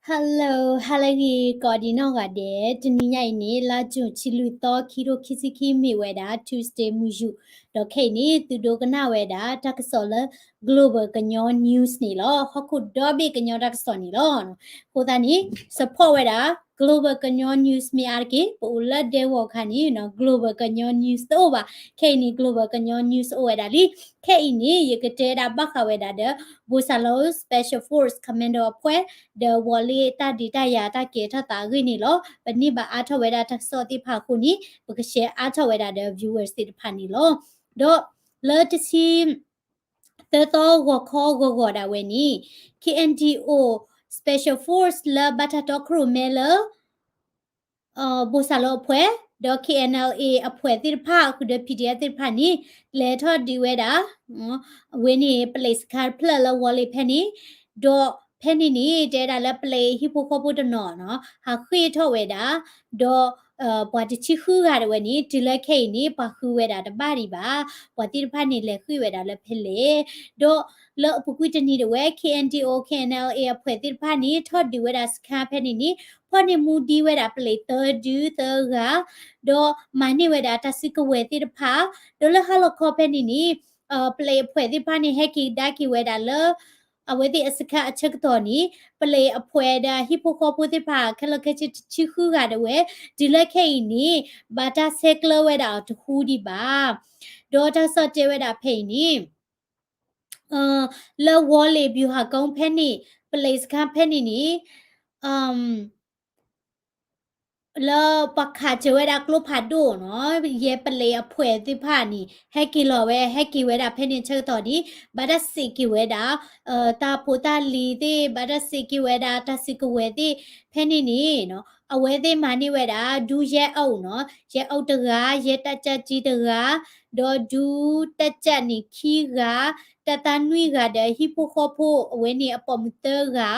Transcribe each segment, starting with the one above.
Hello, ဟါလၢအဂ့ၤ ကိးဒံးနီၢ်ဂၤဒဲး, တနံၤညါအံၤန့ၣ် လါယူၤ တဆံလွံၢ်သီ ခံကထိခံဆံခံ မ့ၢ်ဝဲဒၣ် Tuesday မုၢ်ယူာ်, ဒီးခဲအံၤန့ၣ် သုဒိကနၣ်ဝဲဒၣ် တၢ်ကစီၣ်လၢ Global ကညီ News န့ၣ်လီၤ. ဟီၣ်ခိၣ်ဒီဘ့ၣ်ကညီတၢ်ကစီၣ်န့ၣ်လီၤ. အဃိသတးန့ၣ် support ဝဲဒၣ် Global ကညီ News မ့ၢ်အါတက့ၢ် ပအိၣ်လၢဒဲကဝီၤအခါန့ၣ် Global ကညီ News တအိၣ်ဘၣ်. ခဲအံၤန့ၣ် Global ကညီ News အိၣ်ဝဲဒၣ်လံ. ခဲအံၤန့ၣ် ယကတဲဒၣ်ဘၣ်ဃးဝဲဒၣ်ဒီး ဘိၣ်စၢ်လိ Special Force Commando အဖွဲ့ ဒီးဝီၤလ့ၣ်တၢ်ဒုးတၢ်ယၤတၢ်ကဲထီၣ်သးအဂ့ၢ်န့ၣ်လီၤ. ပန့ၢ်ဘၣ်အါထီၣ်ဝဲဒၣ်တၢ်ကစီၣ်သ့ၣ်တဖၣ်အဃိန့ၣ် ပက share အါထီၣ်ဝဲဒၣ်ဒီး viewers သ့ၣ်တဖၣ်န့ၣ်လီၤ. ဒီးလၢတဆံ သၢသီဂီၤခီဂီၤဂီၤဒၣ်ဝဲန့ၣ် K N D O Special Force လၢဘၣ်တၢ်တီခိၣ်ရိၣ်မဲလၢ ဘိၣ်စၢ်လိအဖှဲး ဒီး K N L A အဖှဲးသ့ၣ်တဖၣ် ဃုာ်ဒီး P D F သ့ၣ်တဖၣ်န့ၣ် လဲၤထီၣ်ဒုးဝဲဒၣ် အဝဲန့ၣ် ပလံးစခါတဖျၢၣ်လၢဝီၤလ့ၣ်ဖဲန့ၣ်, ဒီးဖဲန့ၣ်န့ၣ် တဲဒၣ်လၢပလံးဟံၣ်ဖိဃီဖိတနီၤနီၤ ဟးဃ့ၢ်ထီၣ်ဝဲဒၣ်, ဒီး ပှၤတဆံဃုဂၤဒၣ်ဝဲန့ၣ် တုၤလၢခဲအံၤန့ၣ် ပှၤဃုဝဲဒၣ်တဘၣ်ဒံးဘၣ်. ပှၤသ့ၣ်တဖၣ်န့ၣ် လဲၤဃ့ၢ်ဝဲဒၣ်လၢဖဲလဲၣ်. ဒီးလၢအပူၤကွံာ်တနံၤဒၣ်ဝဲ K N D O K N L A အဖှဲးသ့ၣ်တဖၣ်န့ၣ် ထီၣ်ဒုးဝဲဒၣ်စခါဖဲန့ၣ်န့ၣ် ဖီၣ်န့ၢ်မူဒံးဝဲဒၣ်ပလံးသၢဒုသၢဂၤ, ဒီးမၤန့ၢ်ဝဲဒၣ်တၢ်စုကဝဲၤသ့ၣ်တဖၣ်, ဒီးလၢဟါလီၤခီဖဲန့ၣ်န့ၣ် ပလံးအဖှဲးသ့ၣ်တဖၣ်န့ၣ် ဟဲက့ၤကဒါက့ၤဝဲဒၣ်လၢ အဝဲသ့ၣ်အစခါအဆၢကတီၢ်န့ၣ် ပလံးအဖှဲးဒီးဟံၣ်ဖိဃီဖိသ့ၣ်တဖၣ် ခဲလၢာ်ခဲဆ့တဆံဃုဂၤဒၣ်ဝဲ, တုၤလၢခဲအံၤန့ၣ် ဘၣ်တၢ်ဆဲးကျၢဝဲဒၣ်အီၤတဟူဒံးဘၣ်. ဒီးတၢ်ကစီၣ်တဲဝဲဒၣ်ဖဲအံၤန့ၣ် လၢဝီၤလ့ၣ် ဗျူဟာကုန်း ဖဲန့ၣ် ပလံးစခါဖဲန့ၣ်န့ၣ် လၢပှၤခးစၢၤဝဲဒၣ်ကျိဖးဒိၣ်နီၤ ယဲပလံးအဖှဲးသ့ၣ်တဖၣ်န့ၣ် ဟဲက့ၤလီၤဝဲ ဟဲက့ၤဝဲဒၣ်ဖဲန့ၣ်ဆၢကတီၢ်န့ၣ် ဘၣ်တၢ်စံးက့ၤဝဲဒၣ် တၢ်ဖိတၢ်လံၤသ့ၣ် ဘၣ်တၢ်စံးက့ၤဝဲဒၣ်တၢ်စုကဝဲၤသ့ၣ် ဖဲန့ၣ်န့ၣ် အဝဲသ့ၣ်မၤန့ၢ်ဝဲဒၣ် ဒူယဲၢ်အုပ်နီၤ ယဲၢ်အုပ်တဂၤ ယဲၢ်တပ်ကြပ်ကြီးတဂၤ ဒီးဒူတပ်ကြပ်န့ၣ်ခံဂၤ တပ်သားနွံဂၤဒီးဟံၣ်ဖိဃီဖိ အဝဲန့ၣ်အပိာ်မုၣ်သၢဂၤ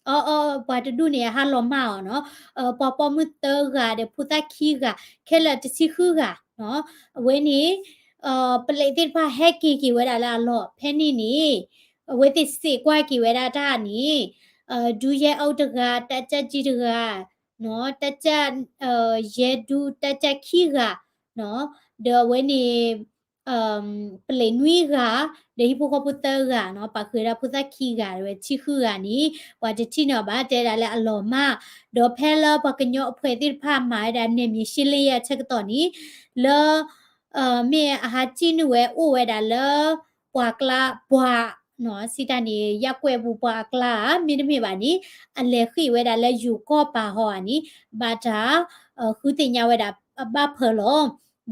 အ ပှၤတဒူၣ်န့ၣ် အဟးလီၤမၢ်အီၤနီၤ ပှၤပိာ်မုၣ်သၢဂၤဒီးဖိသၣ်ခံဂၤ ခဲလၢာ်တဆံဃုဂၤနီၤ အဝဲန့ၣ် ပလံးသ့ၣ်တဖၣ်ဟဲက့ၤက့ၤဝဲဒၣ်လၢအလီၢ်ဖဲန့ၣ်န့ၣ် အဝဲသ့ၣ်စံးကွၢ်က့ၤဝဲဒၣ်တၢ်န့ၣ် ဒူယဲၢ်အုပ်တဂၤ တပ်ကြပ်ကြီးတဂၤ တပ်ကြပ် ယဲၢ်ဒူတပ်ကြပ်ခံဂၤ ဒီးအဝဲန့ၣ် ပလံးနွံဂၤ ဒီးဟံၣ်ဖိဃီဖိသၢဂၤနီၤ ပာ်ဃုာ်ဝဲဒၣ်ဖိသၣ်ခံဂၤ ဝဲတဆံဃုဂၤန့ၣ် ပှၤတထံၣ်န့ၢ်ဘၣ် တဲဒၣ်လၢအလီၤမၢ် ဒီးဖဲလၢပှၤကညီအဖှဲးသ့ၣ်တဖၣ်မၤဝဲဒၣ် နယ်မြေရှင်းလင်းရေးအဆၢကတီၢ်န့ၣ် လၢ မ့ၢ်အဟးစံၣ်နုာ်ဝဲအိၣ်ဝဲဒၣ်လၢ ပှၤကျါ ပှၤ စံးတၢ်န့ၣ် ရပ်ကွက်ပူၤပှၤအကျါဧါ မ့တမ့ၢ်ဘၣ်န့ၣ် အလဲၤဃ့ၢ်ဝဲဒၣ်လၢယိၤကီၢ်ပၤဟီဧါန့ၣ် ဘၣ်တၢ် ဃုသ့ၣ်ညါဝဲဒၣ်ဘၣ်ဖၢလီၤ.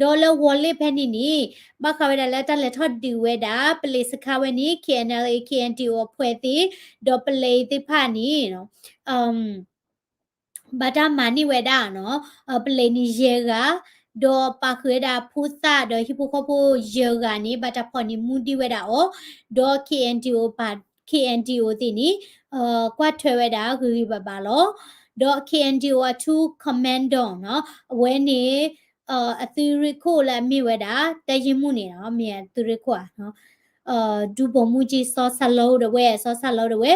ဒီးလၢဝီၤလ့ၣ်ဖဲန့ၣ်န့ၣ် ဘၣ်ဃးဝဲဒၣ်လၢတၢ်လဲၤထီၣ်ဒုးဝဲဒၣ် ပလံးစခါဝဲန့ၣ် K N L A K N D O အဖှဲးသ့ၣ် ဒီးပလံးသ့ၣ်တဖၣ်န့ၣ် ဘၣ်တၢ်မၤန့ၢ်ဝဲဒၣ်နီၤ ပလံးန့ၣ်ယဲၢ်ဂၤ ဒီးပာ်ဃုာ်ဝဲဒၣ်ဖိသၣ်ဒီးဟံၣ်ဖိဃီဖိယဲၢ်ဂၤန့ၣ် ဘၣ်တၢ်ဖီၣ်န့ၢ်မူဒံးဝဲဒၣ်အီၤ ဒီး K N D O ပ K N D O သ့ၣ်န့ၣ် ကွၢ်ထွဲဝဲဒၣ်ဂ့ၤဂ့ၤဘၣ်ဘၣ်လီၤ. ဒီး K N D O အထူး commando နီၤ အဝဲန့ၣ် အသုးရ့ၣ်ခိၣ်လၢအမ့ၢ်ဝဲဒၣ် တပ်ရင်းမှူးန့ၣ်နီၤ မ့ၢ်အသုးရ့ၣ်ခိၣ်ဧါ ဒူပိာ်မူကၠံ စီၤစၢ်လိဒၣ်ဝဲ စီၤစၢ်လိဒၣ်ဝဲ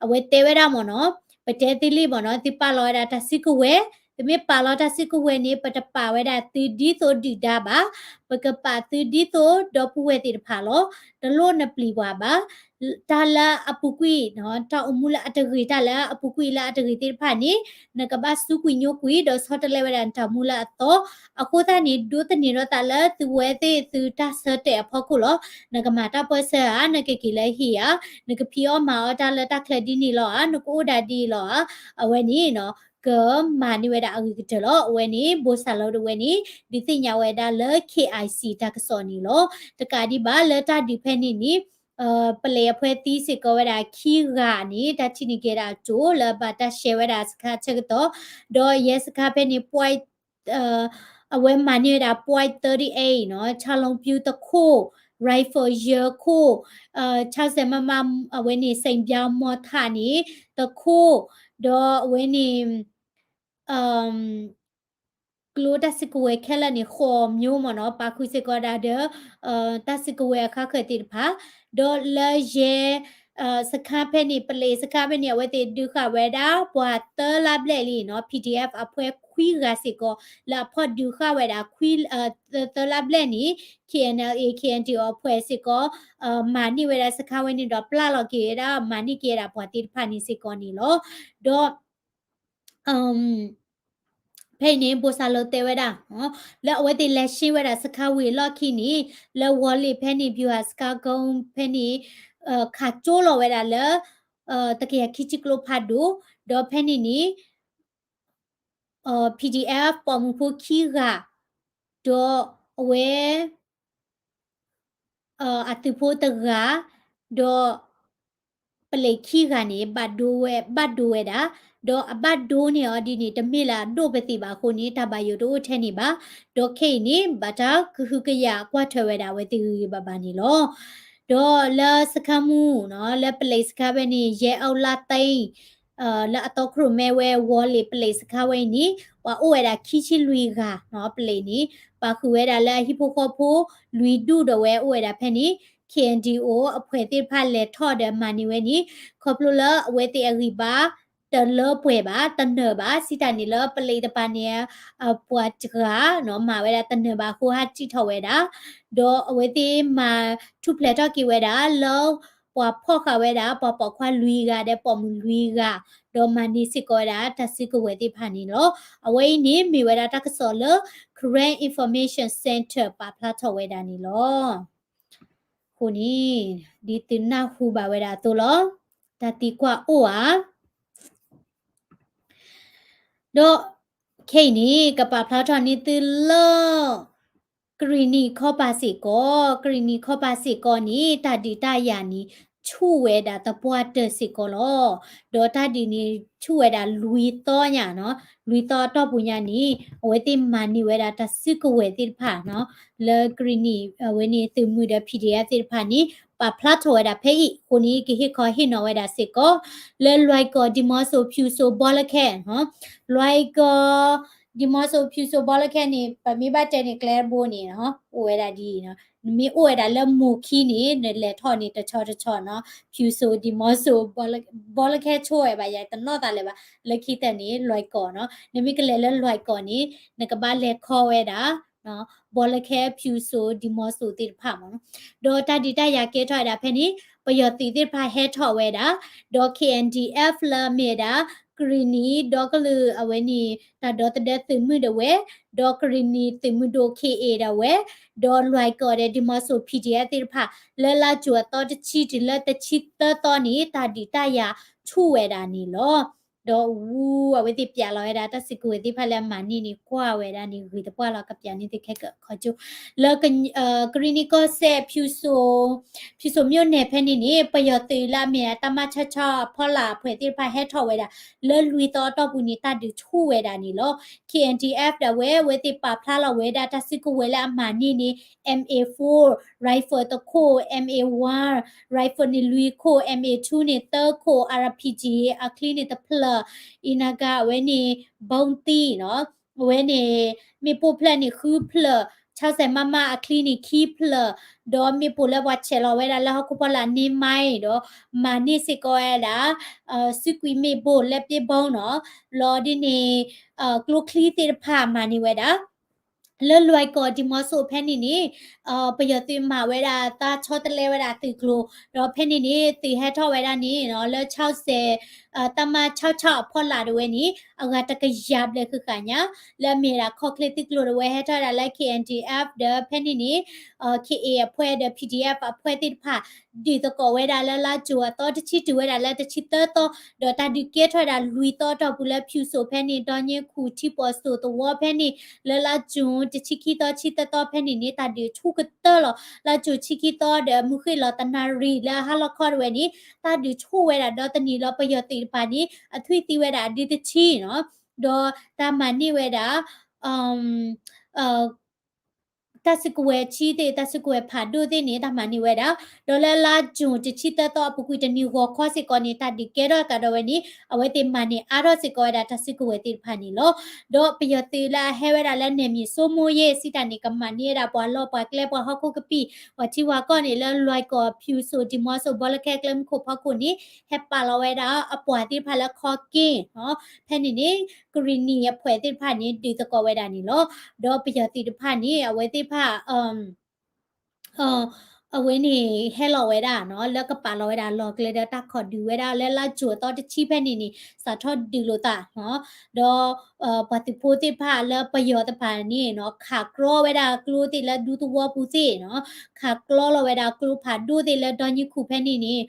အဝဲတဲဝဲဒၣ်မ့ၢ်နီၤ ပတဲသ့လံမ့ၢ်နီၤ သုပာ်လီၤဝဲဒၣ်တၢ်စုကဝဲၤ သုမ့ၢ်ပာ်လီၤတၢ်စုကဝဲၤန့ၣ် ပတပာ်ဝဲဒၣ်သုဒ်သိးဒုၣ်ဒါဘၣ် ပကပာ်သုဒ်သိးဒီပုၢ်ဝဲၢ်သ့ၣ်တဖၣ်လီၤ. တလိၣ်နပျံၤပှၤဘၣ် တၢ်လၢအပူၤကွံာ် တၢ်အိၣ်မူလၢအတဂ့ၤတၢ်လၢအပူၤကွံာ်လၢအတဂ့ၤသ့ၣ်တဖၣ်န့ၣ် နကဘၣ်စူးကွံာ်ညိကွံာ် ဒီးဆီတလဲဝဲဒၣ်နတၢ်မူလၢအသီ အဃိသတးန့ၣ် ဒိးသန့ၤထီၣ်သးလၢသုဝဲသ့ၣ်သုတၢ်ဆၢတဲာ်အဖီခိၣ်လီၤ. နကမၤတၢ်ပၢၢ်ဆၢဧါ နကက့ၤလၢဟံၣ်ဧါ နကဖံးအီၣ်မၤအီၣ်တၢ်လၢတၢ်ချၢဒ်န့ၣ်လီၤဧါ နကအိၣ်ဒၣ်ဒ်အံၤလီၤဧါ အဝဲန့ၣ် ကမၤန့ၢ်ဝဲဒၣ်အဂ့ၤကတၢၢ်လီၤ. အဝဲန့ၣ် ဘိၣ်စၢ်လိဒၣ်ဝဲန့ၣ် ဒုးသ့ၣ်ညါဝဲဒၣ်လၢ K I C တၢ်ကစီၣ်န့ၣ်လီၤ. တကးဒံးဘၣ်လၢတၢ်ဒုးဖဲန့ၣ်န့ၣ် ပလံးအဖှဲးသံစ့ၢ်ကီးဝဲဒၣ်ခံဂၤန့ၣ် တၢ်ထံၣ်န့ၢ်က့ၤဒၣ်အကၠိ လၢဘၣ်တၢ်ရှဲဝဲဒၣ်စခါဆၢကတီၢ် ဒီးယဲစခါဖဲန့ၣ် အဝဲမၤန့ၢ်ဝဲဒၣ် point thirty-eight နီၤ ဆၣ်လူင်ပြူတခိၣ် rifle ယဲၢ်ခိၣ် ဆၣ်စဲးမးမး အဝဲန့ၣ် စိန်ပြောင်း မော်တော် န့ၣ် တခိၣ် ဒီးအဝဲန့ၣ် ကျိတၢ်စုကဝဲၤခဲလၢာ်န့ၣ် ဃိးမျိုးမ့ၢ်နီၤ ပာ်ဃုာ်စ့ၢ်ကီးဒၣ်ဒီး တၢ်စုကဝဲၤအဃါဃၢၤသ့ၣ်တဖၣ် ဒီးလၢယဲ စခါဖဲန့ၣ် ပလံးစခါဖဲန့ၣ် အဝဲသ့ၣ်ဒုးဃာ်ဝဲဒၣ် ပှၤသၢလါဘျဲၣ်လံနီၤ PDF အဖှဲခွံဂၤစ့ၢ်ကီး လၢအဖီၣ်ဒုးဃာ်ဝဲဒၣ်ခွံ သၢလါဘျဲၣ်န့ၣ် KNLA KNDO အဖှဲစ့ၢ်ကီး မၤန့ၢ်ဝဲဒၣ်စခါဝဲန့ၣ်ဒီး ပျၢ်လီၤက့ၤဝဲဒၣ် မၤန့ၢ်က့ၤဝဲဒၣ်ပှၤသ့ၣ်တဖၣ်န့ၣ်စ့ၢ်ကီးန့ၣ်လီၤ. ဒီး ဖဲအံၤန့ၣ် ဘိၣ်စၢ်လိာ်တဲဝဲဒၣ် လၢအဝဲသ့ၣ်လဲၤရှင်းဝဲဒၣ်စခါဝံၤအလီၢ်ခံန့ၣ် လၢဝီၤလ့ၣ်ဖဲန့ၣ် ဗျူဟာစခန်းကုန်း ဖဲန့ၣ် ခးကၠိလီၤဝဲဒၣ်လၢ တကယၤခံဆံကျိဖးဒိၣ် ဒီးဖဲန့ၣ်န့ၣ် PDF ပိာ်မုၣ်ဖိခံဂၤ ဒီးအဝဲ အသုးဖိတဂၤ ဒီးပလံးခံဂၤန့ၣ် ဘၣ်ဒိဝဲ ဘၣ်ဒိဝဲဒၣ်, ဒီးအဘၣ်ဒိန့ၢ်အီၤဒ်န့ၣ် တမ့ၢ်လၢအဒိၣ်ပသံးဘၣ်အဃိန့ၣ် တၢ်ဘၣ်ယိၣ်တအိၣ်ထဲန့ၣ်ဘၣ်. ဒီးခဲအံၤန့ၣ် ဘၣ်တၢ်ကဟုကယာ်ကွၢ်ထွဲဝဲဒၣ်အဝဲသ့ၣ်ဂ့ၤဂ့ၤဘၣ်ဘၣ်န့ၣ်လီၤ. ဒီးလၢစခါမူနီၤ လၢပလံးစခါဖဲန့ၣ် ယဲၢ်အူလါသ့ လၢအတီခိၣ်ရိၣ်မဲဝဲဝီၤလ့ၣ်ပလံးစခါဝဲအံၤန့ၣ် ပှၤအိၣ်ဝဲဒၣ်ခံဆံလွံၢ်ဂၤနီၤ ပလံးန့ၣ် ပာ်ဃုာ်ဝဲဒၣ်လၢအဟံၣ်ဖိဃီဖိလွံၢ်ဒူၣ်ဒီးဝဲအိၣ်ဝဲဒၣ်ဖဲန့ၣ် KNDO အဖှဲသ့ၣ်တဖၣ်လဲၤထီၣ်ဒီးမၤန့ၢ်ဝဲန့ၣ် ခီဖျိလၢအဝဲသ့ၣ်အဂံၢ်ဘါ တလၢပှဲၤဘၣ် တနၢၤဘၣ် စံးတၢ်န့ၣ်လၢပလံးတပၤန့ၣ် ပှၤတဂၤနီၤ မၤဝဲဒၣ်တနၢၤဘၣ်အဃိ ဟးစံၣ်ထီၣ်ဝဲဒၣ် ဒီးအဝဲသ့ၣ်မၤထူၣ်ဖျဲးထီၣ်က့ၤဝဲဒၣ်လၢ ပှၤဖီၣ်ဃာ်ဝဲဒၣ် ပှၤပိာ်ခွါလွံၢ်ဂၤဒီးပိာ်မုၣ်လွံၢ်ဂၤ, ဒီးမၤန့ၢ်စ့ၢ်ကီးဝဲဒၣ်တၢ်စုကဝဲၤသ့ၣ်တဖၣ်န့ၣ်လီၤ. အဝဲအံၤန့ၣ်မ့ၢ်ဝဲဒၣ်တၢ်ကစီၣ်လၢ Karen Information Center ပာ်ဖျါထီၣ်ဝဲဒၣ်န့ၣ်လီၤ. အဃိန့ၣ် ဒ်သုနၢ်ဟူဘၣ်ဝဲဒၣ်အသိးလီၤ. တၢ်သံကွၢ်အိၣ်ဧါ. ဒီးခဲအံၤန့ၣ် ကပာ်ဖျါထီၣ်န့ၢ်သုလၢ ကရံၣ်နံၣ်ခီပၤစ့ၢ်ကီး, ကရံၣ်နံၣ်ခီပၤစ့ၢ်ကီးန့ၣ် တၢ်ဒုးတၢ်ယၤန့ၣ် ဆူၣ်ဝဲဒၣ်သပှၢ်တၢၢ်စ့ၢ်ကီးလီၤ. ဒီးတၢ်ဒုးန့ၣ် ဆူၣ်ဝဲဒၣ်လွံၢ်သီညါနီၤ, လွံၢ်သီအတီၢ်ပူၤညါန့ၣ် အဝဲသ့ၣ်မၤန့ၢ်ဝဲဒၣ်တၢ်စုကဝဲၤသ့ၣ်တဖၣ်နီၤ, လၢကရံၣ်နံၣ်အဝဲန့ၣ်သုးမုၢ်ဒီး PDF သ့ၣ်တဖၣ်န့ၣ် ပာ်ဖျါထီၣ်ဝဲဒၣ်ဖဲအံၤအဃိန့ၣ် ကဟ့ၣ်ခီဟ့ၣ်နီၤဝဲဒၣ်စ့ၢ်ကီး လၢလွဲၢ်ကီၢ် ဒီးမီၤစိၤ ဖၠူၤစိၤ ဘီလၢခဲ, လွဲၢ်ကီၢ် ဒီးမီၤစိၤ ဖၠူၤစိၤ ဘီလၢခဲန့ၣ် ပမ့ၢ်ဘၣ်တဲန့ၣ် ကျဲတဘိန့ၣ် အိၣ်ဝဲဒၣ်ဒ်အံၤနီၤ, နမ့ၢ်အိၣ်ဝဲဒၣ်လၢမိၢ်ခံန့ၣ် နလဲၤထီၣ်န့ၣ်တဆီတဆီနီၤ, ဖၠူၤစိၤ ဒီးမီၤစိၤ ဘီလၢခဲဆိဝဲဘၣ် ယတနီၣ်သးလၢၤဘၣ်, လၢခံတၢၢ်န့ၣ် လွဲၢ်ကီၢ်နီၤ, နမ့ၢ်ကလဲၤလၢလွဲၢ်ကီၢ်န့ၣ် နကဘၣ်လဲၤခီဝဲဒၣ် ဘီလၢခဲ ဖၠူၤစိၤ ဒီးမီၤစိၤသ့ၣ်တဖၣ်မ့ၢ်နီၤ, ဒီးတၢ်ဒုးတၢ်ယၤကဲထီၣ်ဝဲဒၣ်ဖဲန့ၣ် ပယီၤသုးသ့ၣ်တဖၣ်ဟဲထီၣ်ဝဲဒၣ်, ဒီး KNDF လၢအမ့ၢ်ဝဲဒၣ် ကရံၣ်နံၣ်ဒီကလုာ်အဝဲန့ၣ် တၢ်ဒီသဒၢသုးမုၢ်ဒၣ်ဝဲ, ဒီးကရံၣ်နံၣ်သုးမုၢ်ဒိၣ် K A ဒၣ်ဝဲ, ဒီးလွဲၢ်ကီၢ်ဒီး ဒီးမီၤစိၤ PDF သ့ၣ်တဖၣ် လၢလါကၠိၤအသီတဆံတုၤလၢတဆံသၢသီန့ၣ် တၢ်ဒုးတၢ်ယၤဆူၣ်ဝဲဒၣ်န့ၣ်လီၤ. ဒီးဝူအဝဲသ့ၣ်ပျးလီၤဝဲဒၣ် တၢ်စုကဝဲၤသ့ၣ်တဖၣ်လၢအမၤန့ၢ်န့ၣ် ကွၢ်ဝဲဒၣ်န့ၣ် ဂ့ၤသပှၢ်လီၤ ကပျးန့ၢ်သုခဲကၢၣ်ခီကၠိ လၢ ကရံၣ်နံၣ်ကီၢ်စဲၣ် ဖၠူၤစိၤ ဖၠူၤစိၤ မြို့နယ် ဖဲန့ၣ်န့ၣ် ပယီၤသုးလၢအမ့ၢ် တပ်မ ခြောက်ခြောက် အဖီလာ်အဖှဲသ့ၣ်တဖၣ်ဟဲထီၣ်ဝဲဒၣ် လၢလွံၢ်သီအတီၢ်ပူၤန့ၣ် တၢ်ဒုးဆူၣ်ဝဲဒၣ်န့ၣ်လီၤ. KNDF ဒၣ်ဝဲ အဝဲသ့ၣ်ပာ်ဖျါလီၤဝဲဒၣ်တၢ်စုကဝဲၤလၢအမၤန့ၢ်န့ၣ် M A four rifle တခိၣ်, M A one rifle န့ၣ်လွံၢ်ခိၣ်, M A two န့ၣ်သၢခိၣ်, R P G အချံန့ၣ်တဖျၢၣ်, အံၤနၤကၤ အဝဲန့ၣ် ဘီသံနီၤ အဝဲန့ၣ် မ့ၣ်ပိၢ်ဖျၢၣ်န့ၣ်ဃုဖျၢၣ်, ခြောက်ဆယ် မမ အချံန့ၣ်ခံဖျၢၣ်, ဒီးမ့ၣ်ပိၢ်လၢပှၤဆဲးလီၤဝဲဒၣ်လၢဟီၣ်ခိၣ်ဖီလာ်န့ၢ်မါအံၤဒီး မၤန့ၢ်စ့ၢ်ကီးဝဲဒၣ် စုကွံာ်မ့ၣ်ပိၢ် လက်ပစ်ဗုံးနီၤ, လီၤဒ်န့ၣ် ကျိချံသ့ၣ်တဖၣ်မၤန့ၢ်ဝဲဒၣ် လၢလွဲၢ်ကီၢ် ဒီးမီၤစိၤ ဖဲန့ၣ်န့ၣ် ပယီၤသုးမၤဝဲဒၣ် သးဆီတလဲဝဲဒၣ်သုးကျိၤ, ဒီးဖဲန့ၣ်န့ၣ် သုးဟဲထီၣ်ဝဲဒၣ်န့ၣ်နီၤ လၢ ခြောက်ဆယ် တပ်မ ခြောက်ခြောက် အဖီလာ်ဒၣ်ဝဲန့ၣ် အဂၤတကယၤဘျဲၣ်ဃုာ်ဃာ်ညါ, လၢအမ့ၢ်ဝဲဒၣ်ခီၣ်ချ့သုးကျိၤဒၣ်ဝဲ ဟဲထီၣ်ဝဲဒၣ်လၢ K N D F ဒီး ဖဲန့ၣ်န့ၣ် K A အဖှဲဒီး P D F အဖှဲသ့ၣ်တဖၣ် ဒုးသကိးဝဲဒၣ်လၢလါကၠိၤအသီတဆံတုၤဝဲဒၣ်လၢတဆံသၢသီ, ဒီးတၢ်ဒုးကဲထီၣ်ဝဲဒၣ်လွံၢ်သီအတီၢ်ပူၤလၢ ဖၠူၤစိၤဖဲန့ၣ် ဒီးညဲခူၣ် ထံပီၣ်စိၣ်သဝီဖဲန့ၣ် လၢလါကၠိၤတဆံခံသီ ဆံသၢသီဖဲန့ၣ်န့ၣ် တၢ်ဒုးဆူၣ်ကတၢၢ်လီၤ. လါကၠိၤဆံခံသီဒီး မုၢ်ဃ့ၢ်လီၤတနၣ်ရံၣ်လၢအဟါလီၤခီဒၣ်ဝဲန့ၣ် တၢ်ဒုးဆူၣ်ဝဲဒၣ်ဒီတနံၤလီၤ. ပယီၤသုးတဖၣ်န့ၣ် အသွံၣ်သံဝဲဒၣ်အဒုတဆံနီၤ, ဒီးတၢ်မၤန့ၢ်ဝဲဒၣ် တၢ်စုကဝဲၤဆံသ့ၣ် တၢ်စုကဝဲၤဖးဒိၣ်သ့ၣ်န့ၣ် တၢ်မၤန့ၢ်ဝဲဒၣ်, ဒီးလၢလါ June တဆံသၢသီအပူၤကွံာ်တနံၤဂီၤခီစ့ၢ်ကီးန့ၣ် တၢ်ဒုးကဲထီၣ်ကဒီးဝဲန့ၣ် အဝဲသ့ၣ်မၤန့ၢ်အါထီၣ်စ့ၢ်ကီးဝဲဒၣ်တၢ်စုကဝဲၤသ့ၣ်တဖၣ်န့ၣ်လီၤ. ဒီးပယီၤသုးလၢအဟဲဝဲဒၣ်လၢနယ်မြေစိုးမိုးရေးစံးတၢ်န့ၣ် ကမၤန့ၢ်ဝဲဒၣ်ပှၤလီၢ်ပှၤကျဲပှၤဟီၣ်ခိၣ်ကပံာ် ပှၤထံပှၤကီၢ်န့ၣ် လၢလွဲၢ်ကီၢ် ဖၠူၤစိၤ ဒံၣ်မီၤစိၤ ဘီလၢခဲကျဲမုၢ်ခိၣ်ဖီခိၣ်န့ၣ် ဟဲပာ်လီၤဝဲဒၣ်အပှၤသ့ၣ်တဖၣ်လၢခီက့ၣ် ဖဲန့ၣ်န့ၣ် ကရံၣ်နံၣ်အဖှဲးသ့ၣ်တဖၣ်န့ၣ် ဒုးသကိးဝဲဒၣ်န့ၣ်လီၤ. ဒီးပယီၤသုးတဖၣ်န့ၣ် အဝဲသ့ၣ်တဖၣ် အဝဲန့ၣ်ဟဲလီၤဝဲဒၣ်နီၤ လၢကပာ်လီၤဝဲဒၣ်လီၢ်ကျဲဒီးတၢ်ခိးဒုးဝဲဒၣ်လၢလါ June အသီတဆံဖဲန့ၣ်န့ၣ် စးထီၣ်ဒုးလိာ်သးနီၤ. ဒီး ပှၤသုးဖိသ့ၣ်တဖၣ်လၢပယီၤတဖၣ်န့ၣ်နီၤ ခးကြီဝဲဒၣ်ကျိသ့ၣ်လၢဒူသဝီပူၤသ့ၣ်နီၤ, ခးကြီလီၤဝဲဒၣ်ကျိဖးဒိၣ်သ့ၣ်လၢဒီညူးခူၣ်ဖဲန့ၣ်န့ၣ်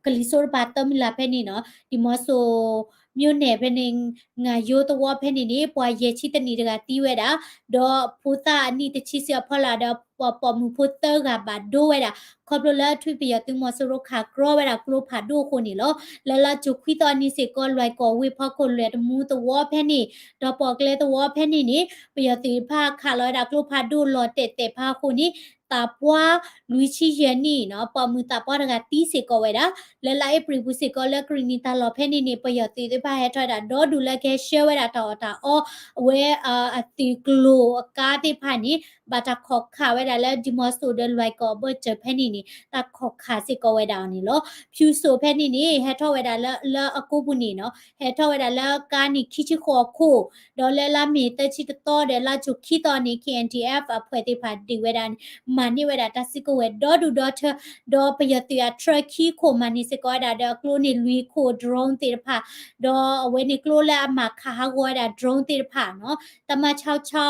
ကလံၤစိးတပၤတၢမုၢ်လၢ်ဖဲန့ၣ်နီၤ ဒံၣ်မီၤစိၤ မြို့နယ် ဖဲန့ၣ် ငါယိသဝီဖဲန့ၣ်န့ၣ် ပှၤယဲၢ်ဆံတနံၣ်တဂၤသံဝဲဒၣ်, ဒီးဖိသၣ်အနံၣ်တဆံဆံအဖီလာ်ဒီး ပှၤပိာ်မုၣ်ဖိသၢဂၤဘၣ်ဒိဝဲဒၣ် ခီဖျိလၢထွံၣ်ပယီၤသုးမီၤစိရိၤခးကြီဝဲဒၣ်ကျိဖးဒိၣ်အဃိန့ၣ်လီၤ. လၢလါ June ခွံသီအနံၤစ့ၢ်ကီး လွဲၢ်ကီၢ်ဝ့ၢ်ဖီခိၣ် လွဲၢ်တမူသဝီဖဲန့ၣ် ဒီးပိာ်ကျဲသဝီဖဲန့ၣ်န့ၣ် ပယီၤသုးတဖၣ်ခးလီၤဝဲဒၣ်ကျိဖးဒိၣ်လီၤတဲာ်တဲာ်ဖးအဃိန့ၣ် သးပှၢ်လွံၢ်ဆံယဲၢ်နံၣ်နီၤ ပိာ်မုၣ်သးပှၢ်တဂၤသံစ့ၢ်ကီးဝဲဒၣ်. လၢလါအ့ဖြ့ၣ်ပူၤစ့ၢ်ကီးလၢကရံၣ်နံၣ်တၢ်လီၢ်ဖဲန့ၣ်န့ၣ် ပယီၤသုးသ့ၣ်တဖၣ်ဟဲထီၣ်ဝဲဒၣ်ဒီဒူၣ်လၢကဟဲဆှၢဝဲဒၣ်တၢ်အီၣ်တၢ်အီ အဝဲ အသုးကျိၤအကါသ့ၣ်တဖၣ်န့ၣ် ဘၣ်တၢ်ခိးခးဝဲဒၣ်လၢဒံၣ်မီၤစိၤဒီးလွဲၢ်ကီၢ်အဘၢၣ်စၢၤဖဲန့ၣ်န့ၣ် တၢ်ခိးခးစ့ၢ်ကီးဝဲဒၣ်အီၤန့ၣ်လီၤ. ဖၠူၤစိၤဖဲန့ၣ်န့ၣ် ဟဲထီၣ်ဝဲဒၣ်လၢ လၢအကိပူၤန့ၣ်နီၤ ဟဲထီၣ်ဝဲဒၣ်လၢကါန့ၣ်ခံဆံဃိးအခိၣ်, ဒီးလၢလါမ့ၤသၢဆံတသီဒီးလါ June ခံသီန့ၣ် K N D F အဖှဲးသ့ၣ်တဖၣ်ဒုးဝဲဒၣ်န့ၣ် မၤန့ၢ်ဝဲဒၣ်တၢ်စုကဝဲၤဒီဒူၣ်ဒီထၢ, ဒီးပယီၤသုးအ truck ခံခိၣ် မၤန့ၢ်စ့ၢ်ကီးဝဲဒၣ်ဒီးအကျိန့ၣ်လွံၢ်ခိၣ် drone သ့ၣ်တဖၣ်, ဒီးအဝဲန့ၣ်ကျိလၢအမၤခးဟးဂီၤဝဲဒၣ် drone သ့ၣ်တဖၣ်နီၤ တၢ်မၤဆီဆီ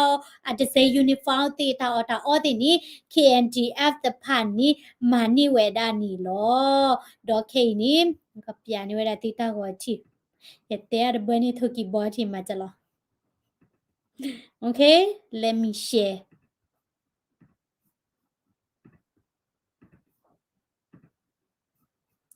အတစဲ uniform သ့ၣ် တၢ်အီၣ်တၢ်အီသ့ၣ်န့ၣ် K N D F တဖၣ်န့ၣ် မၤန့ၢ်ဝဲဒၣ်န့ၣ်လီၤ. ဒီးခဲအံၤန့ၣ် ကပျးန့ၢ်ဝဲဒၣ်သုတၢ်ဂီၤထံၣ်, ယတဲအတဘၢန့ၣ် ထိၣ်ကံၢ်ဘီထံၣ်မၤစၢၤလီၤ. Okay, let me share.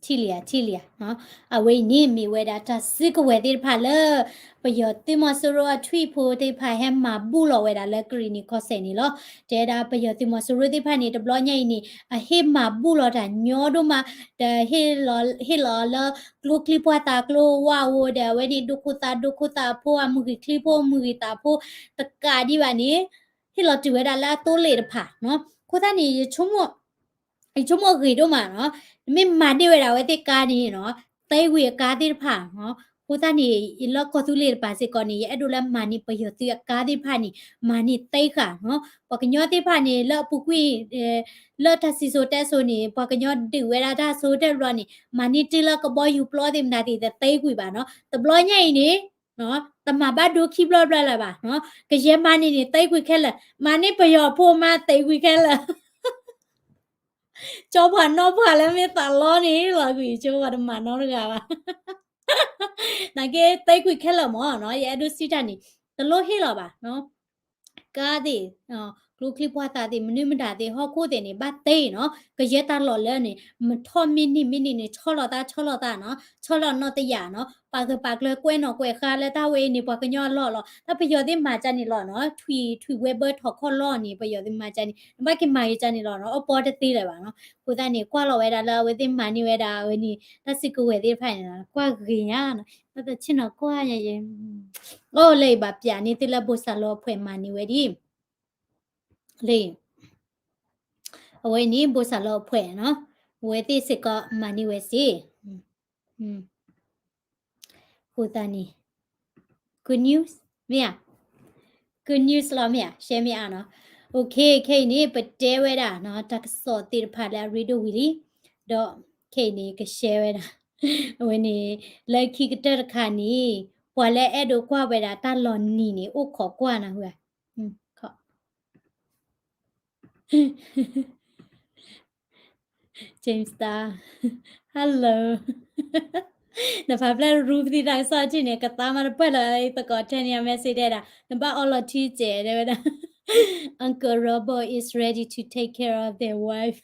ထံၣ်လံဧါ ထံၣ်လံဧါ, အဝဲအံၤန့ၣ်မ့ၢ်ဝဲဒၣ်တၢ်စုကဝဲၤသ့ၣ်တဖၣ်လၢ ပယီၤသုးမီၤစိရိၤအထွံၣ်ဖိသ့ၣ်တဖၣ်ဟဲမၤဘူၣ်လီၤဝဲဒၣ်လၢကရံၣ်နံၣ်ကီၢ်စဲၣ်န့ၣ်လီၤ. တဲဒၣ်ပယီၤသုးမီၤစိရိၤသ့ၣ်တဖၣ်န့ၣ် တဘျီညါအံၤန့ၣ် အဟ့ၣ်မၤဘူၣ်လီၤတၢ်ညီဒိၣ်မး, ဒီးဟ့ၣ်လီၤလၢကျိချံပှၢ်သးကျိဝၣ်ဧိၤဒီး အဝဲန့ၣ်ဒိခိၣ်သးဒိခိၣ်သးဖိ အမုၢ်ဂံၢ်ချံဖိ အမုၢ်ဂံၢ်သးဖိ တကးဒံးဘၣ်န့ၣ် ဟ့ၣ်လီၤတုၤဝဲဒၣ်လၢအသိလ့ၣ်တဖၣ်နီၤ. အဃိသတးန့ၣ် ယ ယဆိကမိၣ်ဂ့ၤဒိၣ်မးနီၤ, နမ့ၢ်မၤန့ၢ်ဝဲဒၣ်အဝဲသ့ၣ်ကါန့ၣ်နီၤ, သဲကွံာ်အကါသ့ၣ်တဖၣ်နီၤ. အဃိသတးန့ၣ် လၢကီၢ်သူလ့ၤတပၤစ့ၢ်ကီးန့ၣ် ယအဲၣ်ဒိးလၢမၤန့ၢ်ပယီၤသုးအကါသ့ၣ်တဖၣ်န့ၣ် မၤန့ၢ်သဲဃာ်နီၤ. ပှၤကညီသ့ၣ်တဖၣ်န့ၣ် လၢအပူၤကွံာ် လၢတၢ်စံၣ်စိၤတဲစိၤန့ၣ် ပှၤကညီဒုးဝဲဒၣ်တၢ်စိၤတဲဘျီန့ၣ် မၤန့ၢ်တုၤလၢကဘီယူၤပျီသ့ၣ်မတၤသ့ၣ် တသဲကွံာ်ဘၣ်နီၤ. တဘျီညါအံၤန့ၣ် တမၤဘၣ်ဒိခံဘျီဘျီလၢၤဘၣ်နီၤ. ကယဲၢ်မၤန့ၢ်န့ၣ် သဲကွံာ်ခဲလၢာ်, မၤန့ၢ်ပယီၤဖိမးသဲကွံာ်ခဲလၢာ် ကၠီပှၤနီၢ်ပှၤလၢမ့ၢ်သးလီန့ၣ်လီၤကွံာ် ကၠီပှၤတမၤနီတဂၤဘၣ်. နာ်က့သဲကွံာ်ခဲလၢာ်မးနီၤ, ယအဲၣ်ဒိးစံးတၢ်န့ၣ် တလိၣ်ဟ့ၣ်လီၤဘၣ်နီၤ. ကါသ့ၣ် ကျိချံပှၢ်သးသ့ၣ် မနုၤမတၤသ့ၣ် ဟီၣ်ခိၣ်သ့ၣ်န့ၣ် ဘၣ်သ့နီၤ, ကယဲၢ်တၢ်လီၢ်လၢန့ၣ် မထီၣ်မ့ၢ်န့ၢ်မ့ၢ်န့ၢ်န့ၣ် ဆီလီၤသးဆီလီၤသးနီၤ, ဆီလီၤနီၢ်တယာ်နီၤ, ပာ်ဂၢၢ်ပာ်ကျၢၤကွဲးနီၣ်ကွဲးဃါလၢတၢ်ဝဲအံၤန့ၣ် ပှၤကညီအလီၢ်လီၤ. တၢ်ပယီၤသ့ၣ်မၤကၢန့ၣ်လီၤနီၤ, ထွံၣ်ထွံၣ်ဝဲဘၢထီၣ်ခီၣ်လီၢ်န့ၣ် ပယီၤသ့ၣ်မၤကၢန့ၣ် နဘၣ်က့ၤမၤက့ၤကၢန့ၣ်လီၤနီၤ, အပီတသ့လၢၤဘၣ်နီၤ. အဃိသတးန့ၣ် ကွၢ်လီၤဝဲဒၣ်လၢအဝဲသ့ၣ်မၤန့ၢ်ဝဲဒၣ်အဝဲန့ၣ် တၢ်စုကဝဲၤသ့ၣ်တဖၣ်န့ၣ်နီၤ, ကွၢ်ဂ့ၤညါနီၤ, ဘၣ်သးဆ့ၣ်နီၤကွၢ်ညါယဲ အိၣ်လၢအံၤဘၣ်ပျးန့ၢ်သုလၢ ဘိၣ်စၢ်လီၤအဖှဲးမၤန့ၢ်ဝဲဒၣ် လၢ အဝဲန့ၣ် ဘိၣ်စၢ်လီၤအဖှဲးနီၤ, အဝဲသ့ၣ်စ့ၢ်ကီးမၤန့ၢ်ဝဲစ့ၢ်, အဃိသတးန့ၣ် good news မ့ၢ်ဧါ, good news လီၤမ့ၢ်ဧါ, share မ့ၢ်ဧါနီၤ. Okay, ခဲအံၤန့ၣ် ပတဲဝဲဒၣ်နီၤ တၢ်ကစီၣ်သ့ၣ်တဖၣ်လၢအရ့ဒိၣ်ဝံၤလံ, ဒီးခဲအံၤန့ၣ် က share ဝဲဒၣ် အဝဲန့ၣ် လၢခံကတၢၢ်တခါန့ၣ် ပှၤလၢအဲၣ်ဒိးကွၢ်ဝဲဒၣ်တၢ်လီၤနံၤန့ၣ် အိၣ်ခိးကွၢ်နၤဝဲ James Star, hello. နဖးဖျဲၣ်ရူပသံတၢ်ကစီၣ်ထံၣ်န့ၣ် ကသါမးတပှဲၢ်လီၤ သကိးထဲန့ၣ် အ message တဲဒၣ် နဘၣ်အီလီၤထံစဲး တဲဝဲဒၣ် Uncle Robert is ready to take care of their wife.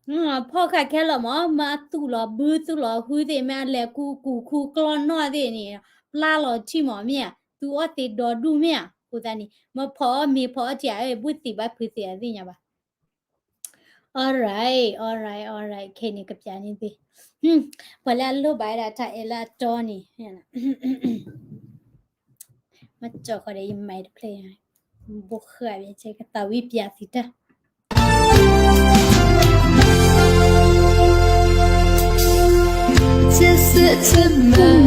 ဖီၣ်ဃာ်ခဲလၢာ်မး, မ့ၢ်အသူၣ်လီၤဘုသူၣ်လီၤဟုသ့ၣ်, မ့ၢ်အလဲၤကူကူၢ်ကူၢ်ကျီၢ်နီၢ်သ့ၣ်န့ၣ်, ပျၢ်လီၤထံမးမ့ၢ်ဧါ, သူအီၣ်သ့ဒီဒူၣ်မ့ၢ်ဧါ, အဃိသတးန့ၣ် မ့ၢ်ဖီၣ်အီၣ်မ့ၤဖီၣ်အီၣ်ထံဧါ, ဘူၣ်သံးဘၣ်ဖုးသ့းအသ့ၣ်ညါဘၣ်. All right, all right, all right, ခဲန့ၣ်ကပျးန့ၣ်သ့ၣ်, ပှၤလၢအလိၣ်ဘၣ်ဝဲဒၣ်တၢ်အဲၣ်လၢအတီန့ၣ်, မ့ၢ်ကၠီဃီဒီးယမၤတဖျၢၣ်, ဘိဃာ်ဘၣ်ကဲကသးဝံၣ်ပျးသံတၢ် ချစ်စစ်ချစ်မှန်,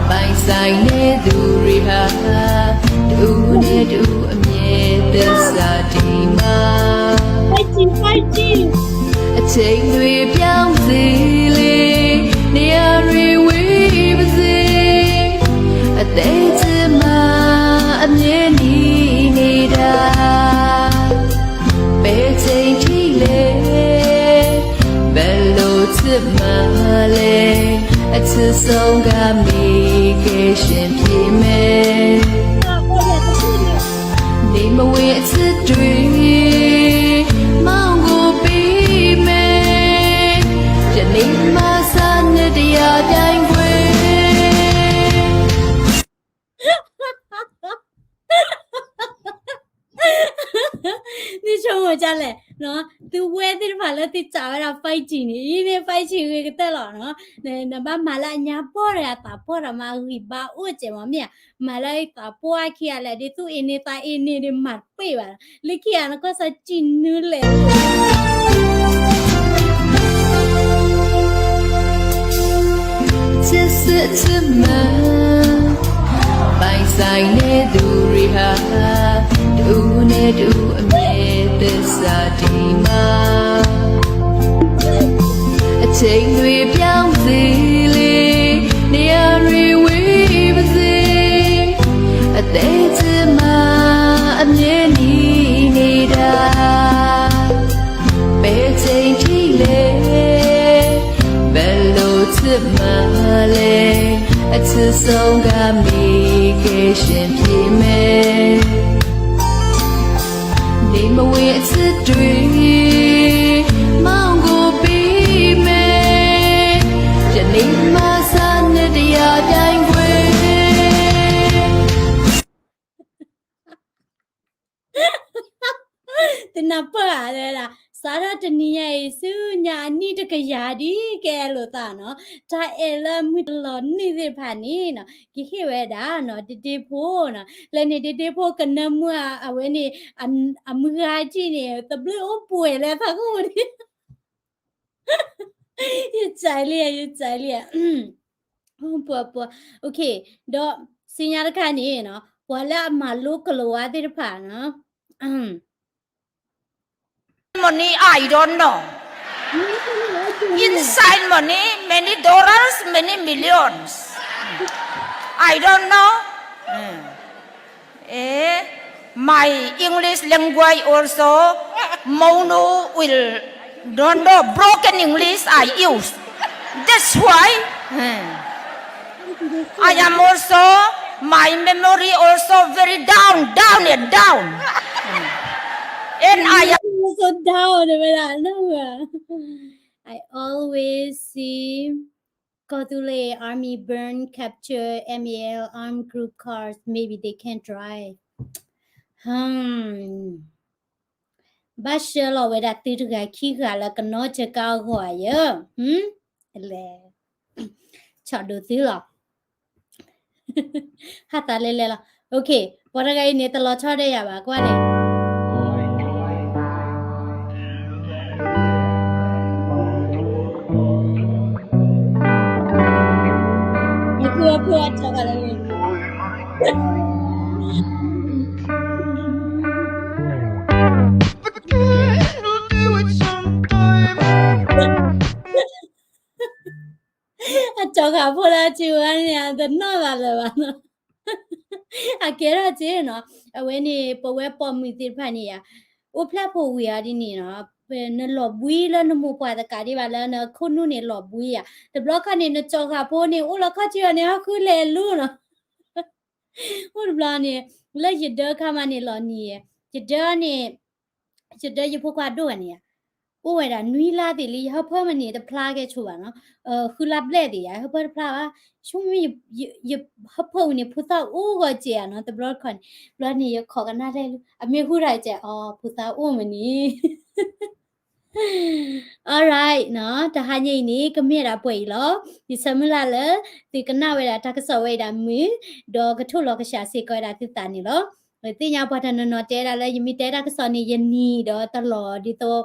ပိုင်ဆိုင်နေသူတွေဟာ တဦးနဲ့တဦးအမြဲသစ္စာတည်မှာ Fighting, fighting. အချိန်တွေပြောင်းစေလေ, နေရာတွေဝေးပါစေ, အသေးချစ်မှအမြဲနေနေတာ ဘယ်ချိန်ထိလဲ, ဘယ်လိုချစ်မှလဲ, အချစ်ဆုံးကမေးကဲရှင်ဖြစ်မယ် နေမဝင်အချစ်တွေ မောင်းကိုပေးမယ်, ယနေ့မှစနှစ်တရာပြိုင်ပွဲ နဆိကမိၣ်ဒ်လဲၣ်, သုဝဲသ့ၣ်တဖၣ်လၢသုစးဝဲဒၣ် fighting န့ၣ်, အံၤမ့ၢ် fighting ဂ့ၤကတၢၢ်လီၤနီၤ, နဘၣ်မၤလၢအညါပှီၢ်တဂၤသးပှီၢ်ဒီးမၤအဂံၢ်ဘါအိၣ်စဲးမးမ့ၢ်ဧါ, မၤလၢအသးပှီၢ်ခံဂၤလဲၣ်, ဒ်သိးအ့ၣ်န့ၣ်သးအ့ၣ်န့ၣ်ဒီးမၤတပှဲၤဘၣ်, လၢခံဂၤနကွၢ်စၢ်စံၣ်နုလဲၣ် ချစ်စစ်ချစ်မှန်, ပိုင်ဆိုင်နေသူတွေဟာ တဦးနဲ့တဦးအမြဲသစ္စာတည်မှာ အချိန်တွေပြောင်းစေလေ, နေရာတွေဝေးပါစေ, အသေးချစ်မှအမြဲနေနေတာ ဘယ်ချိန်ထိလဲ, ဘယ်လိုချစ်မှလဲ, အချစ်ဆုံးကမေးကဲရှင်ဖြစ်မယ် နေမဝင်အချစ်တွေ မောင်းကိုပေးမယ်, ယနေ့မှစနှစ်တရာပြိုင်ပွဲ တနၢ်ပၢၢ်ဧါ, စးထီၣ်တနံၤညါအံၤ ဆူညါအနံၣ်တကယၤဒ်ကဲလိာ်သးနီၤ, တၢ်အဲၣ်လၢမုၢ်တလီၤနုာ်သ့ၣ်တဖၣ်န့ၣ်နီၤ, ကဟ့ၣ်ဝဲဒၣ်နီၤ ဒ့ဒ့ဖိနီၤ, လၢန့ၣ်ဒ့ဒ့ဖိကနၢမုၢ်အဝဲန့ၣ် အမုၢ်ဂၤကံၣ်န့ၣ် သဘျ့အိၣ်ပှဲၤလၢသးကအိၣ်ဒံး ယစံးလံ ယစံးလံ ပှၤပှၤ okay, ဒီးစံညါတခါန့ၣ်နီၤ ပှၤလၢအမၤလိကလၤဝါသ့ၣ်တဖၣ်နီၤ Money, I don't know. Inside money, many dollars, many millions. I don't know. Eh, my English language also, Maunu will don't know, broken English I use. That's why, eh, I am also, my memory also very down, down and down. And I am so down, I always see ကီၢ်သူလ့ၤ army burn, capture M A L armed group cars, maybe they can't drive. ဘၣ်ဆှၢလီၤဝဲဒၣ်သုတဂၤခံဂၤလၢကနီၢ်ဆၢကါအဂီၢ်ဧါယဲ, လဲၤ ဆီၣ်ဒိးသုလီၤ ဟးသးလဲၤလဲၤလီၤ okay, ပှၤတဂၤအံၤန့ၣ် တလီၤဆီဒီးယၤဘၣ် ကွၢ်န့ၣ် အကၠီၤဃာ်ဖိလၢအစုဝဲန့ၣ် တနီၣ်ဘၣ်လၢၤဘၣ်နီၤ အကဲထီၣ်က့နီၤ အဝဲန့ၣ် ပဝဲပိာ်မုၣ်သ့ၣ်တဖၣ်န့ၣ်ဧါ အိၣ်ဖျဲၣ်ဖိဝံၤအီၤဒ်န့ၣ်နီၤ နလီၤဘှံးလၢနမိၢ်ပှၢ်တကးဒံးဘၣ် လၢနခိၣ်နူာ်န့ၣ်လီၤဘှံးဧါ တဘျီခီန့ၣ် နကၠီၤဃာ်ဖိန့ၣ် အိၣ်လီၤခီၣ်ထံးအီၤန့ၣ် ဟီၣ်ဃုလဲၤလူၤနီၤ အိၣ်တဘျီန့ၣ် လၢယဒၢခါမးန့ၣ်လီၤနံၤ ယဒၢန့ၣ် ယဒၢယဖိခွါဒိၣ်ဂၤန့ၣ်ဧါ အိၣ်ဝဲဒၣ်နွံလါသ့ၣ်လံ ယဟၢဖၢမနုၤတဖျါကဲဆိဘၣ်နီၤ, ဃုလါဘျဲၣ်သ့ၣ်ယၤ ဟၢဖၢတဖျါဘၣ်, ဆိမိၣ် ယဟၢဖၢဝံၤန့ၣ် ဖိသၣ်အိၣ်ဂီၤစဲးဧါနီၤ တဘျီတခီၣ်န့ၣ်, ဘျီန့ၣ် ယခိးကနၣ်တဲလၢ အမ့ၢ်ဟူတၢ်စဲး အီၤ ဖိသၣ်အိၣ်မနုၤ Alright နီၤ, တဟါညါအံၤန့ၣ် ကမ့ၢ်ဒၣ်ပှဲၤအံၤလီၤ. ယဆၢမုၢ်လၢ်လၢ သုကနၣ်ဝဲဒၣ်တၢ်ကစီၣ်ဝဲအံၤဒၣ်မုာ်, ဒီးကထိၣ်လီၤကဆှးစ့ၢ်ကီးဝဲဒၣ်သုသးန့ၣ်လီၤ. သ့ၣ်ညါပှၤတနီၤနီၤတဲဒၣ်လၢ ယမ့ၢ်တဲတၢ်ကစီၣ်န့ၣ် ယနံၤဒီးတလီၤဒ်သိး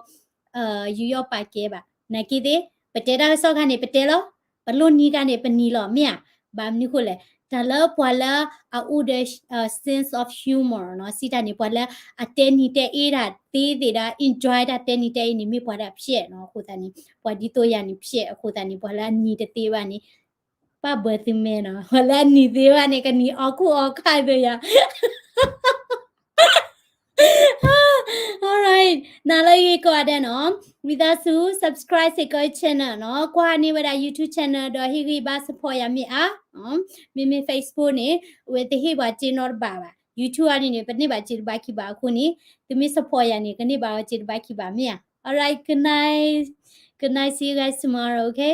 ယူးယီၣ်ပာ်ကဲဘၣ်. နာ်က့သ့ၣ် ပတဲတၢ်ကစီၣ်ခါန့ၣ် ပတဲလီၤ, ပလိၣ်နံၤခါန့ၣ် ပနံၤလီၤ မ့ၢ်ဧါ. ဘၣ်မနုၤဃိလဲၣ်, တၢ်လၢပှၤလၢအအိၣ်ဒီး sense of humor နီၤ, စံးတၢ်န့ၣ် ပှၤလၢအတဲနံၤတဲအ့တၢ်သ့သ့ၣ်ဒီး enjoy တၢ်တဲနံၤတဲအ့န့ၣ် မ့ၢ်ပှၤဒၣ်ဖျဲးနီၤ. အဃိသတးန့ၣ် ပှၤဒ်သိးယၤန့ၣ်ဖျဲးအဃိသတးန့ၣ် ပှၤလၢအနံၤတသ့ဘၣ်န့ၣ် ပၣ်ဘၢသုမဲနီၤ, ပှၤလၢအနံၤသ့ဘၣ်န့ၣ် ကနံၤအီၣ်ခိၣ်အီၣ်ခါသ့ယၤ Alright, နၤလၢအဂ့ၤကိးဂၤဒဲးနီၤ, ဝံသးစူၤ subscribe စ့ၢ်ကီး channel နီၤ, ကွၢ်န့ၢ်ဝဲဒၣ် YouTube channel ဒီးဟ့ၣ်ဂံၢ်ဘါ support ယၤမ့ၢ်ဧါ. မ့မ့ၢ် Facebook န့ၣ် အဝဲတဟ့ၣ်ပှၤစ့နီတဘၣ်ဘၣ်, YouTube အံၤန့ၣ် ပန့ၢ်ဘၣ်စ့တဘၣ်ခံဘၣ်အဃိန့ၣ်, သုမ့ၢ် support ယၤန့ၣ် ကန့ၢ်ဘၣ်ဝဲစ့တဘၣ်ခံဘၣ်မ့ၢ်ဧါ. Alright, good night, good night, see you guys tomorrow, okay?